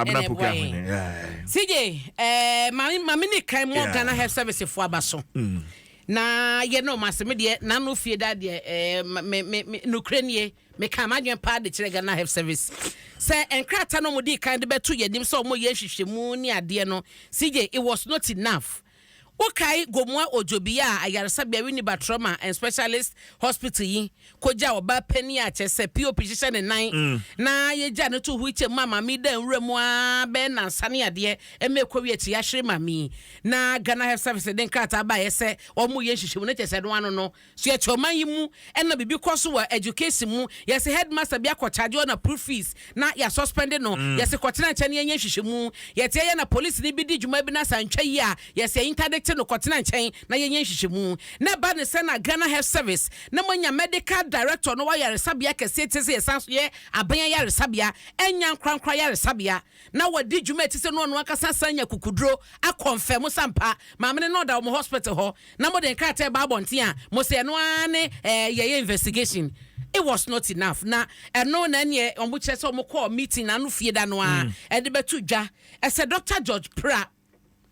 Abena ɛna Poku ɛboa yɛn. Ahwene. Yeah. CJ, maame ne kan mu Ghana Health Service fo aba so. Na yɛ no ɔmo ase me deɛ n'ano fie da deɛ me nukure nie, meka m'adwene paa de kyerɛ Ghana Health Service sɛ nkrataa no ɔmo di kan de bɛto yɛn anim sɛ ɔmo yɛ nhwehwɛmu ne adeɛ no, CJ, it was not enough. Wokae Gomoa Odwobia a ayaresabea Winneba Trauma and Specialist Hospital yi kogya ɔbaa panin a kyerɛ sɛ POP hyehyɛ ne nan na yɛgya no to wheelchair mu a maame da nwura mu a bɛyɛ nansa ne adeɛ ɛma ɛkɔ wie akyi yɛahwere maame yi, na Ghana Health Service de nkrataa baeɛ sɛ wɔn yɛ nhwehwɛmu no, kyerɛ sɛ no ano no so yɛkyɛ ɔman yi mu ɛna biribi kɔ so wɔ education mu, yɛsɛ headmaster bi akɔ charge ɔna proof fees na yɛ suspend no, yɛsɛ kɔtena nkyɛn na yɛnyɛ nhwehwɛmu. Yɛte yɛ na police ni bi di dwuma bi na sa ntwa yi a, yɛsɛ interdict no, kɔtena nkyɛn na yɛnyɛ nhwehwɛmu. Na ɛba ne sɛ na Ghana Health Service na moanya medical director no wayaresabea kɛseɛ te sɛ yɛsan so yɛ aban ayaresabea, ɛnya nkorankora yaresabea, na wɔdi dwuma ɛte sɛ no ɔno ankasa san nya kukuduro akɔnfɛ sampa maame ne na ɔda wɔn hospital hɔ na mode nkrataa ba abɔnten a mo sɛ ɛno ara ne yɛyɛ investigation. It was not enough. Na ɛno na ɛneɛ ɔmo kyerɛ sɛ ɔmo kɔɔ meeting na ano fie da no a ɛde bɛto dwa ɛsɛ Dr George Pra,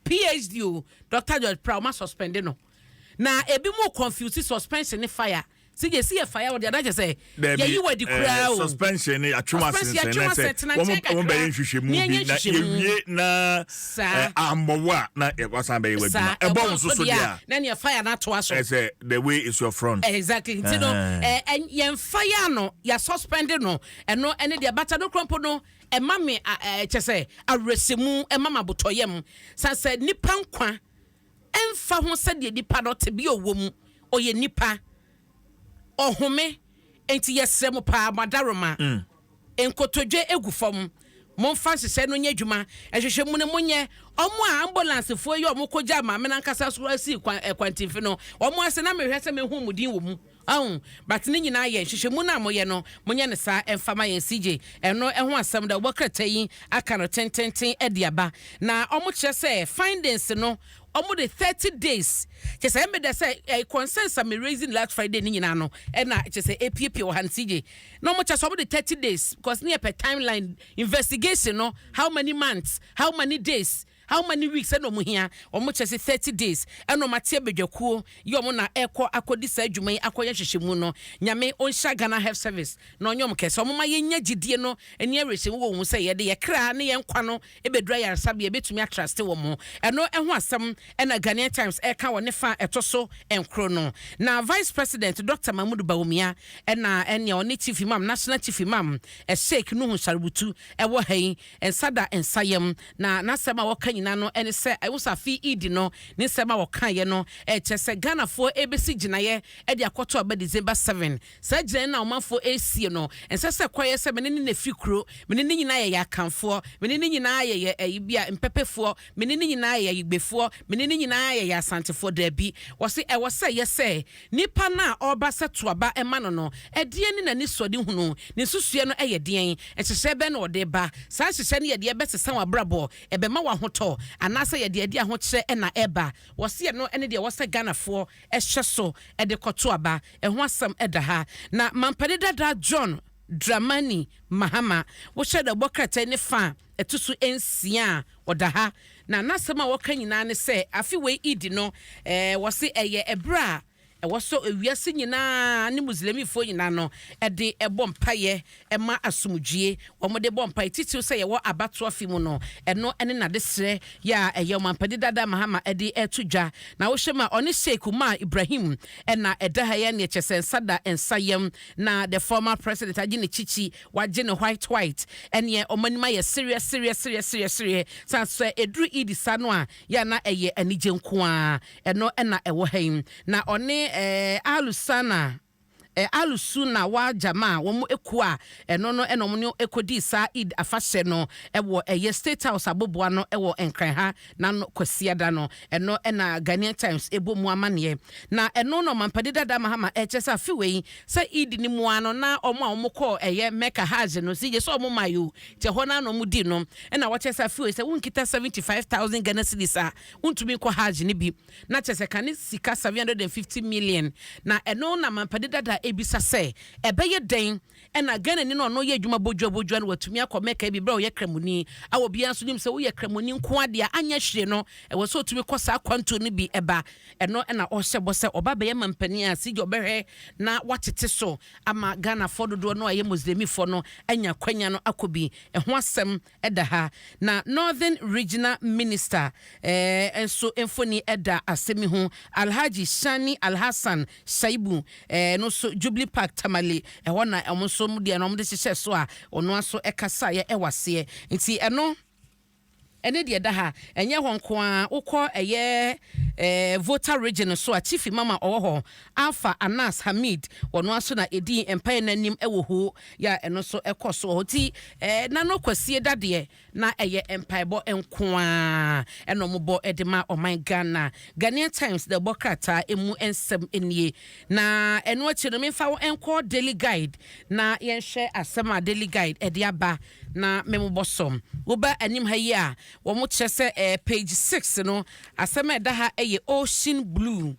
PhD o, Dr George Pra, ɔmo suspend no. Na ebi mu confuse suspension ne fire. Si yɛ si yɛ fire wɔ de adankyɛ sɛ yɛyi wɔ di koraa o. Suspension ne atwom Suspension, asensɛn yɛatwem na sɛ asɛn, tena wɔn nkyɛn wɔn kakra. bɛyɛ nhwehwɛmu Ne bi yɛnyɛ na nhwehwɛmu. yɛwie na ammɔwɔ a na wasan bɛyɛ w'adwuma. Ɛbɔ wɔn so deɛ a na neɛ fire no atoa so. Ɛsɛ the way is your front. Exactly. Nti no yɛn fire no, yɛ suspend no. Ɛno ɛne deɛ bata no kurompo no ɛma me kyɛ sɛ awerɛsɛmu ɛma me abotɔyam san sɛ nipa nkwa ɛmfa ho sɛdeɛ nipa no te bi a ɔwɔ mu, ɔyɛ nipa, ɔhome. Nti yɛsrɛ mo paa, mo adaroma nkotodwe egu fam, momfa nhyehyɛ no nyɛ adwuma, ɛhwehwɛ mu no monyɛ. Ɔmo a ambulancefoɔ yi a ɔmo kɔgya maame nankasa so asi kwan ɛkwantimfi no, ɔmo ase na mehwɛ sɛ mehu mu din wɔ mu ɔho, but ne nyinaa yɛ nhwehwɛmu no a moyɛ no, monyɛ ne saa ɛmfa ma yɛn. CJ, ɛno ɛho asɛm da wɔbɔ krataa yi aka no tententen ɛde aba na ɔmo kyerɛ sɛ findings no, ɔmo de 30 days kyɛ sɛ ɛmɛ dɛ sɛ consensus a me raising last Friday ne nyinaa no ɛna kyɛ sɛ epiepie wɔ ha no. CJ, na ɔmo kyerɛ sɛ ɔmo de 30 days because ne yɛ pɛ timeline investigation no, how many months, how many days, how many weeks ɛna ɔmo hia. Ɔmo kyerɛ sɛ 30 days ɛna ɔmo ate abadwakuo yi ɔmo na ɛkɔ akɔdi saa adwuma yi akɔyɛ hwehwɛmu no. Nyame ɔnhyɛ Ghana Health Service na ɔnyɛ ɔmo kɛse, ɔmo ma yɛnya gyidie no ɛne awerɛhyɛmu wɔ wɔn sɛ yɛde yɛ kra ne yɛn nkwa no ɛbɛduru ayaresabea, yɛbɛtumi atrust wɔ mo. Ɛno ɛho asɛm ɛna Ghanaian Times ɛka wɔ ne fa ɛtɔ so nkoro no. Na Vice President Dr Mahmood Bawumia ɛna ɛnea ɔne Chief Imam, National Chief Imam Sheikh Nuhu Sharubutu ɛwɔ ha yi, nsa da nsa yam. Na n'asɛm a wɔka nyinaa no ɛne sɛ ɛwɔ sɛ afi Eid no ne nsɛm a wɔkaeɛ no ɛkyɛ sɛ Ghanafoɔ ɛbɛsi gyinaeɛ ɛde akɔto aba December 7. Saa gyinaeɛ no a ɔmanfoɔ ɛresie no, ɛnsɛ sɛ kɔyɛ sɛ mene ne na firi kuro, mene ne nyinaa yɛyɛ Akanfoɔ, mene ne nyinaa yɛyɛ ɛyi bi a Mpɛpɛfoɔ, mene ne nyinaa yɛyɛ Ayigbefoɔ, mene ne nyinaa yɛyɛ Asantefoɔ. Daabi, wɔsi ɛwɔ sɛ yɛ sɛ nipa no a ɔreba sɛ to aba ɛma no, ɛdeɛn ne n'ani sɔde hunu ne nsusuɛ no, ɛyɛ deɛn nhyehyɛ bɛn na ɔde ba? Saa nhyehyɛ no yɛ deɛ ɛbɛsesa wɔ abrabɔ, ɛbɛma wɔ ahotɔ anaasɛ yɛde adi ahokyerɛ ɛna ɛba? Wɔsi ɛno ɛne deɛ wɔsɛ Ghanafoɔ ɛhyɛ so ɛde kɔto aba. Ɛho asɛm ɛda ha. Na mampani dada John Dramani Mahama, wohyɛ dɛ bɔ krataa ne fa a ɛto so 6 a ɔda ha, na n'asɛm a wɔka nyinaa ne sɛ afe wei Eid no wɔsi ɛyɛ ɛberɛ a ɛwɔ so ewiase nyinaa ne Muslimifoɔ nyinaa no ɛde ɛbɔ mpaeɛ ɛma asomdwie. Wɔn de bɔ mpaeɛ titiriw sɛ yɛwɔ abatoɔ fi mu no, ɛno ɛne n'adesrɛ yɛ a ɛyɛ ɔmampanin dada Mahama ɛde ɛto dwa. Na wohyɛ mu a, ɔne Sheikh Umar Ibrahim ɛna ɛda ha yɛ ne ɛkyɛ sɛ nsa da nsa yam, na the former president agye ne kyikyi, wagye ne white white, ɛneɛ ɔmo anim ayɛ serious serious serious serious serious san sɛ eduru Eid sa no a yɛ na ɛyɛ anigye nko ara. Ɛno ɛna ɛwɔ ha yi. Na ɔne Alusana Alusuna wa Jama a wɔn ekuo a ɛno no ɛna wɔn ekodi saa Eid afahyɛ no ɛwɔ ɛyɛ State House aboboa no ɛwɔ Nkran ha na no Kwasiada no. Ɛno ɛna Ghanaian Times ɛbɔ mu amaneɛ. Na ɛno na ɔmampanin dada Mahama ɛkyɛ sɛ afi wei sɛ Eid ne mu ano na wɔn a wɔn kɔɔ ɛyɛ Mecca Hajj no si gye sɛ wɔn maa yi o kyɛ hɔ na wɔn di no, ɛna wɔkyɛ sɛ afi wei sɛ wɔnkita 75,000 Ghana cedis a wɔntumi nkɔ Hajj ne bi, na kyɛ sɛ kane sika 750 million. Na ɛno na mampanin dada ɛbisa sɛ ɛbɛyɛ dɛn ɛna Ghana ni no ɔno yɛ adwuma bodua bodua no watumi akɔ Mɛka bi berɛ a ɔyɛ Kramoni a obiara nso nim sɛ woyɛ Kramoni nko adeɛ anyɛ hwee no, ɛwɔ sɛ ɔtumi kɔ saa kwantuo no bi. Ɛba ɛno ɛna ɔhyɛ bɔ sɛ ɔba bɛyɛ mampanin a sigye ɔbɛhwɛ na watete so ama Ghanafoɔ dodoɔ no a ɛyɛ Muslimifoɔ no anya kwanya no akɔ bi. Ɛho asɛm ɛda ha. Na Northern Regional Minister nso mfoni ɛda asɛm yi ho, Alhaji Shani Alhassan Shaibu no nso Jubilee Park, Tamale, ɛhɔ na ɔmo nso deɛ no ɔmo de hyehyɛ so a ɔno nso ɛkasaeɛ ɛwɔ aseɛ. Nti ɛno ɛne deɛ da ha. Ɛnyɛ hɔ nko a, wokɔ ɛyɛ Volta Region so a, Chief Imam a ɔwɔ hɔ, Alfa Anas Hamid, wɔno aso na ɛdi mpaeɛ n'anim ɛwɔ hɔ yɛ a ɛno nso ɛkɔ so wɔ hɔ. Ti nano kwasie dadeɛ na ɛyɛ mpaebɔ nko a ɛna ɔmo bɔ ɛde ma ɔman Ghana. Ghanaian Times de ɛbɔ krataa emu nsɛm nie. Na ɛno akyi no, memfa wo nkɔ Daily Guide na yɛnhwɛ asɛm a Daily Guide ɛde aba na memobɔ so. Woba anim ha yi a, wɔn kyerɛ sɛ page 6 no, asɛm a ɛda ha ɛyɛ Ocean Blue,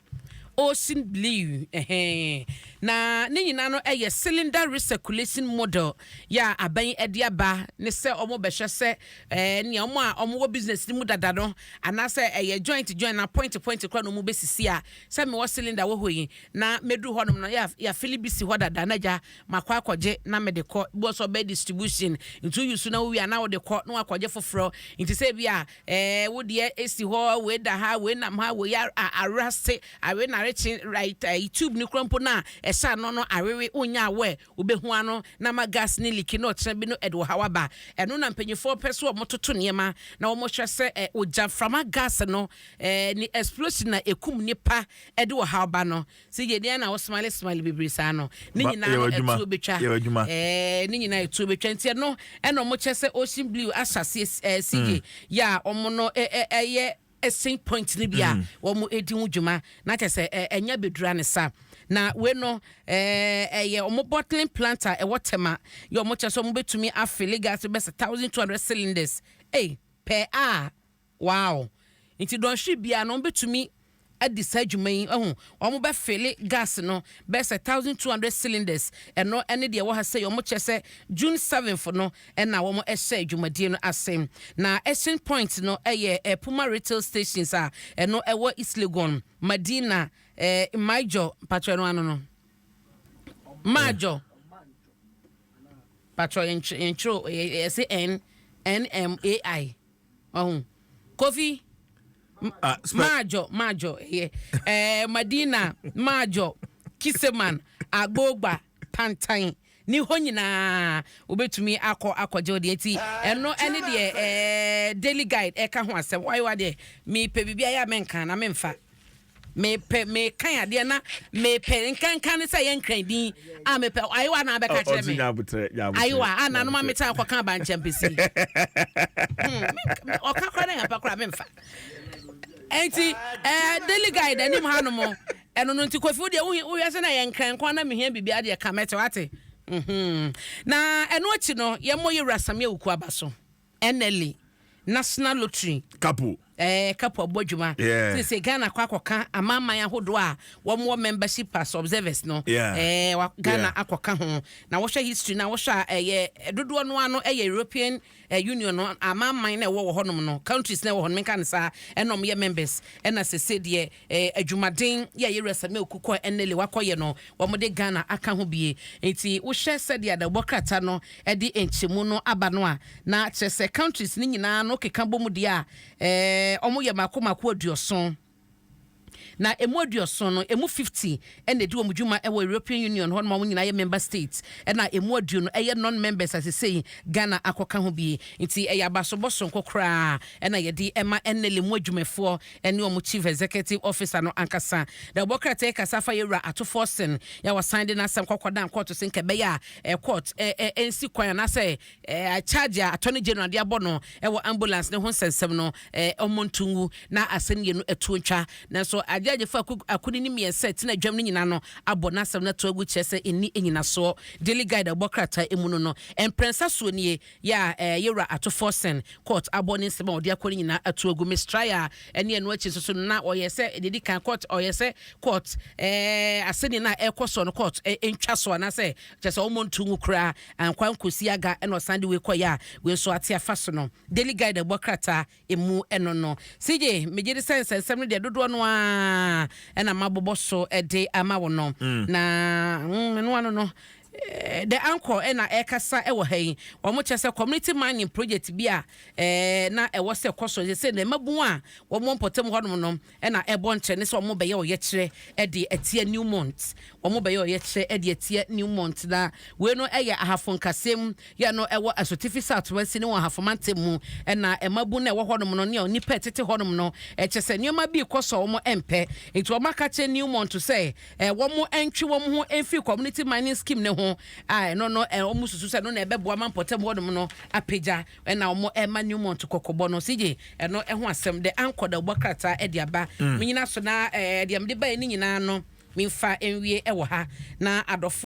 Ocean Blue. Ɛhɛn na ne nyinaa no ɛyɛ cylinder recirculation model yɛ a aban ɛde aba ne sɛ wɔn bɛhwɛ sɛ nea wɔn a wɔn wɔ business ne mu dada no anaasɛ ɛyɛ joint joint na point point kora na wɔn bɛsisi a sɛ mewɔ cylinder wɔ hɔ yi na mɛduru hɔnom no yɛ afill bi si hɔ dada na gya makɔ akɔgye na mɛde kɔ bi wɔ sɛ ɔbɛyɛ distribution. Nti woyi so na wowie a na wode kɔ na wakɔgye foforɔ. Nti sɛ bi a wodeɛ esi hɔ, wei da ha, wei nam ha, wei arase awe na arekye right tube ne kura mpo na ɛhyɛ ano no awewe, wonya awɔ wobɛhu ano na ma gas ne leak na ɔkyerɛ bi no ɛde ɔhaw aba. Ɛno na mpanyinfoɔ pɛ so wɔn toto nneɛma na wɔn hwɛ sɛ ogya mframa gas no ne explosion na ekum nipa ɛde ɔhaw ba no. Sɛ yɛ deɛ na wɔsmile smile bebree saa no ne nyinaa no ɛtuo betwa ne nyinaa ɛtuo betwa. Nti ɛno ɛna wɔn kyɛ sɛ Ocean Blue ahyɛ aseɛ CJ yɛ a wɔn no ɛyɛ exchange point no bi a wɔn edi ho dwuma na kyɛ sɛ ɛnya bedura ne sa. Na wei no ɛyɛ wɔn bottling plant a ɛwɔ Tema yɛ wɔn kyɛ sɛ wɔn bɛtumi afill gas bɛsɛ 1,200 cylinders per hour. Wow! Nti dɔnhwere biara no wɔn bɛtumi adi saa adwuma yi ɛho, wɔn bɛfill gas no bɛsɛ 1,200 cylinders. Ɛno ɛne deɛ ɛwɔ ha sɛ wɔn kyɛ sɛ June 7th no ɛna wɔn ɛhyɛ dwumadie no ase. Na exchange point no ɛyɛ Puma retail stations a ɛno ɛwɔ East Legon, Madina, Majo patro no ano no Majo patro yɛntwerɛ yɛsɛ N N M A I ɔho Kofi. Maajo Maajo ɛyɛ Madina, Maajo, Kiseman, Agbogba, Pantan ne hɔ nyinaa wobɛtumi akɔ akɔgye wo deɛ. Nti ɛno ɛne deɛ Daily Guide ɛka ho asɛm. Wayewa deɛ mepɛ biribi ayɛ a menka na memfa mepɛ mekan adeɛ na mepɛ nkankan ne sɛ yɛ nkran din a mepɛ. Ayewa na abɛka kyerɛ me ayewa a nanoma meta akɔka abankyɛmpɛsi ɔka kora na yɛmpa kora memfa. Nti Daily Guide anim hanom ɛno no. Nti Kofi, wo deɛ wohwɛ sɛ na yɛ nkran kwan na mehia biribi adeɛ ka mɛte wate. Na ɛno akyi no, yɛmmɔ yɛwura Samia Wuku aba so, NLA, National Lottery. Kapo. Kapo abɔ adwuma. Sɛ Ghana kɔ akɔka amanaman ahodoɔ a wɔn wɔ membership as observers no. Ghana akɔka ho. Na wɔhwɛ history na wɔhwɛ a, ɛyɛ dodoɔ no ano ɛyɛ European Union no amanaman na ɛwɔ wɔ hɔnom no, countries na ɛwɔ hɔ no, menka ne saa, ɛna ɔmo yɛ members. Ɛna sese deɛ adwumaden yɛ yɛwura Samia Wuku kɔ NLA wakɔyɛ no, wɔn de Ghana aka ho bie. Nti wohwɛ sɛdeɛ adawobɔ krataa no ɛde nkyɛmu no aba no a, na kyerɛ sɛ countries ne nyinaa no keka bɔ mu deɛ a, ɔmo yɛ mako mako 70. Na emu 70 no, emu 50 ɛna edi wɔn dwuma ɛwɔ European Union hɔ nom a wɔn nyinaa yɛ member states, ɛna emu 20 ɛyɛ non members a sesei Ghana akɔka ho bi. Nti ɛyɛ abasobɔ sonko koraa ɛna yɛde ɛma NLA mu adwumafoɔ ɛne wɔn chief executive officer no ankasa. Na ɔbɔ krataa kasa fa yɛwura Ato Forson yɛ wɔsan de n'asɛm kɔkɔ dan court so nkɛbɛyɛ a court ɛ ɛ nsi kwan anaasɛ charge a Attorney General de abɔ no ɛwɔ ambulance ne ho nsɛnsɛm no, ɔmo ntungu na asɛm yɛ no ɛtuo ntwa. Nanso agye Gyafo Akunini mmiɛnsa ɛtena adwam no nyinaa no abɔ n'asɛm no ato agu, kyerɛ sɛ ɛnni nyinasoɔ. Daily Guide ɛbɔ krataa emu no, mprɛnsa soɔ nie yɛ a yɛwura Ato Forson court abɔ ne nsɛm a ɔde akɔ no nyinaa ato agu. Mistraya ɛne ɛno akyi nso so no na ɔyɛ sɛ deɛ di kan court, ɔyɛ sɛ court asɛnni no a ɛrekɔ soɔ no, court ntwa so anaasɛ kyerɛ sɛ wɔn nto ngu koraa ankwa nkosi aga, ɛna ɔsan de wei kɔyɛ a wei nso ate afa so no. Daily Guide ɛbɔ krataa emu ɛno no, CJ, megye de sɛ nsɛnsɛm no deɛ dodoɔ no a ɛna mabobɔ so ɛde ama wo no na ɛno ano no The Anchor ɛna ɛkasa ɛwɔ ha yi. Wɔn kyerɛ sɛ community mining project bi a na ɛwɔ sɛ kɔ so sɛ na mmabun a wɔn wɔ mpɔtam hɔnom no ɛna ɛbɔ nkyɛn ne sɛ wɔn bɛyɛ ɔyɛkyerɛ ɛde ɛtia Newmont. Wɔn bɛyɛ ɔyɛkyerɛ ɛde ɛtia Newmont, na wei no ɛyɛ Ahafo Nkasɛm yɛ no ɛwɔ Asotifi South West ne wɔ Ahafo mantam mu, ɛna mmabun na ɛwɔ hɔnom no ne nipa ɛtete hɔnom no ɛkyɛ sɛ nneɛma bi kɔ so a wɔn ɛmpɛ, nti wɔn aka kyerɛ Newmont sɛ wɔn ɛntwe wɔn ho ɛmfiri community mining scheme ne ho a ɛno no wɔn susu sɛ ɛno na ɛbɛboa ma mpɔtam hɔnom no apagya, ɛna wɔn ɛma Newmont kɔkɔbɔ no. Sigye ɛno ɛho asɛm, The Anchor da ɔbɔ krataa ɛde aba. Menyina so na deɛ mede baeɛ ne nyinaa no, memfa nwie ɛwɔ ha na adɔfo.